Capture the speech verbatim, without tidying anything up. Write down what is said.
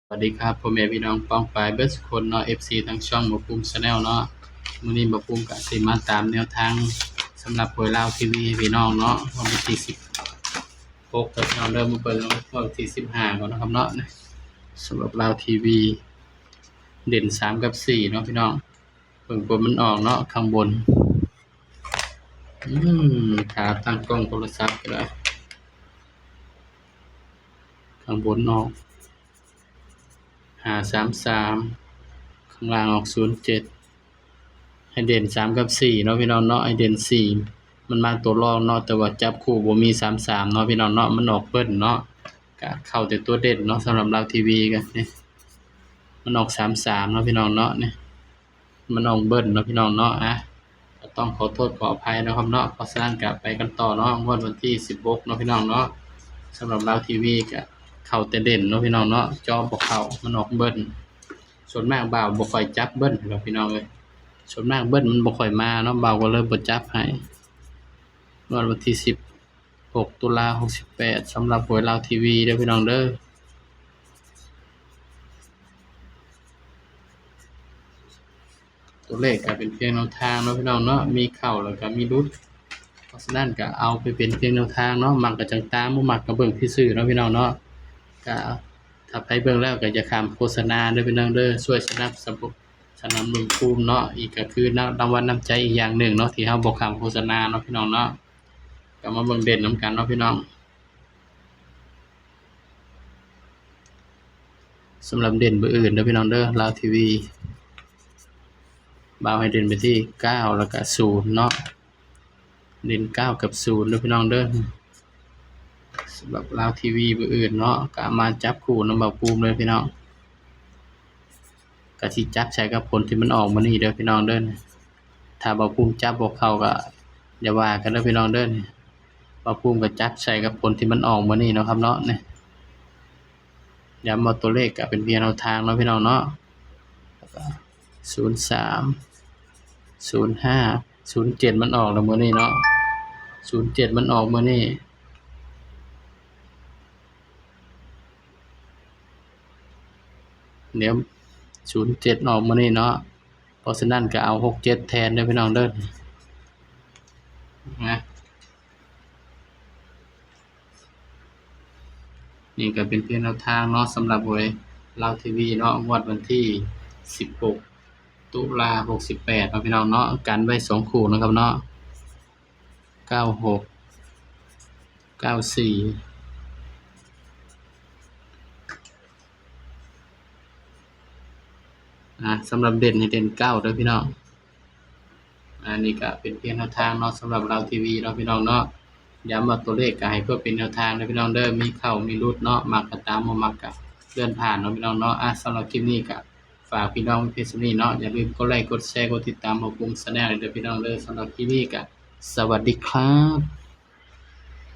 สวัสดีครับ พ่อแม่พี่น้องป้องปายเบิดสุคนเนาะ เอฟซี ทางช่องบ่าวปุ้ม Channel เนาะ มื้อนี้บ่าวปุ้มก็สิมาตามแนวทางสำหรับหวยลาวทีวีให้พี่น้องเนาะ วันที่สิบหก ครับพี่น้อง เริ่มมาเบิ่งงวดวันที่สิบห้าก่อนนะครับเนาะ สำหรับลาวทีวี เด่นสามกับสี่เนาะพี่น้อง เบิ่งผลมันออกเนาะ ข้างบน อืม ขาตั้งกล้องโทรศัพท์ก็ได้ ข้างบนออก ห้าสามสาม ข้างล่างออก ศูนย์เจ็ด ให้เด่นสามกับสี่เนาะพี่น้องเนาะ ให้เด่นสี่ มันมาตัวรองเนาะ แต่ว่าจับคู่บ่มีสามสามเนาะพี่น้องเนาะ มันออกเบิ้ลเนาะ ก็เข้าแต่ตัวเด่นเนาะ สำหรับลาวทีวีก็นี่ มันออกสามสามเนาะพี่น้องเนาะ นี่ มันออกเบิ้ลเนาะพี่น้องเนาะ อ่ะ ก็ต้องขอโทษขออภัยนะครับเนาะ เพราะฉะนั้นก็ไปกันต่อเนาะ งวดวันที่สิบหกเนาะพี่น้องเนาะ สำหรับลาวทีวีก็เข้าแต่เด่นเนาะพี่น้องเนาะ เจาะบ่เข้า มันออกเบิ้ล ส่วนมากบ่าวบ่ค่อยจับเบิ้ลหรอกพี่น้องเอ้ย ส่วนมากเบิ้ลมันบ่ค่อยมาเนาะ บ่าวก็เลยบ่จับให้ งวดวันที่สิบหก ตุลา หกสิบแปด สำหรับหวยลาวทีวีเด้อพี่น้องเด้อ ตัวเลขก็เป็นเพียงแนวทางเนาะพี่น้องเนาะ มีเข้าแล้วก็มีหลุด เพราะฉะนั้นก็เอาไปเป็นเพียงแนวทางเนาะ มักก็จั่งตาม บ่มักก็เบิ่งซื่อๆเนาะพี่น้องเนาะ ก็ถ้าไผเบิ่งแล้วก็อย่าข้ามโฆษณาเด้อพี่น้องเด้อ ช่วยสนับสนุน สนับสนุนบ่าวปุ้มเนาะ อีกก็คือรางวัลน้ำใจอีกอย่างหนึ่งเนาะ ที่เฮาบ่ข้ามโฆษณาเนาะพี่น้องเนาะ ก็มาเบิ่งเด่นนำกันเนาะพี่น้อง สำหรับเด่นเบอร์อื่นเด้อพี่น้องเด้อ ลาวทีวี บ่าวให้เด่นไปที่เก้าแล้วก็ศูนย์เนาะ เด่นเก้ากับศูนย์เด้อพี่น้องเด้อ สำหรับลาวทีวีเบอร์อื่นเนาะ ก็เอามาจับคู่นำบ่าวปุ้มเลยพี่น้อง ก็สิจับใส่กับผลที่มันออกมื้อนี้เด้อพี่น้องเด้อ ถ้าบ่าวปุ้มจับบ่เข้าก็อย่าว่ากันเด้อพี่น้องเด้อ บ่าวปุ้มก็จับใส่กับผลที่มันออกมื้อนี้เนาะครับเนาะ นี่ ย้ำว่าตัวเลขก็เป็นเพียงแนวทางเนาะพี่น้องเนาะ แล้วก็ ศูนย์สาม ศูนย์ห้า ศูนย์เจ็ด มันออกแล้วมื้อนี้เนาะ ศูนย์เจ็ด มันออกมื้อนี้ เดี๋ยว ศูนย์เจ็ด ออกมื้อนี้เนาะ เพราะฉะนั้นก็เอา หกเจ็ด แทนเด้อพี่น้องเด้อ นะ นี่ก็เป็นเพียงแนวทางเนาะ สำหรับหวยลาวทีวีเนาะ งวดวันที่สิบหก ตุลา หกสิบแปด เนาะพี่น้องเนาะ กันไว้สองคู่นะครับเนาะ เก้าหก เก้าสี่ อ่ะ สำหรับเด่นให้เด่นเก้าเด้อพี่น้อง อันนี้ก็เป็นเพียงแนวทางเนาะ สำหรับลาวทีวีเนาะพี่น้องเนาะ ย้ำว่าตัวเลขก็ให้เพื่อเป็นแนวทางเด้อพี่น้องเด้อ มีเข้ามีหลุดเนาะ มักก็ตาม บ่มักก็เลื่อนผ่านเนาะพี่น้องเนาะ อ่ะ สำหรับคลิปนี้ก็ฝากพี่น้องเพียงส่ำนี้เนาะ อย่าลืมกดไลค์ กดแชร์ กดติดตามบ่าวปุ้ม Channel เด้อพี่น้องเด้อ สำหรับคลิปนี้ก็สวัสดีครับ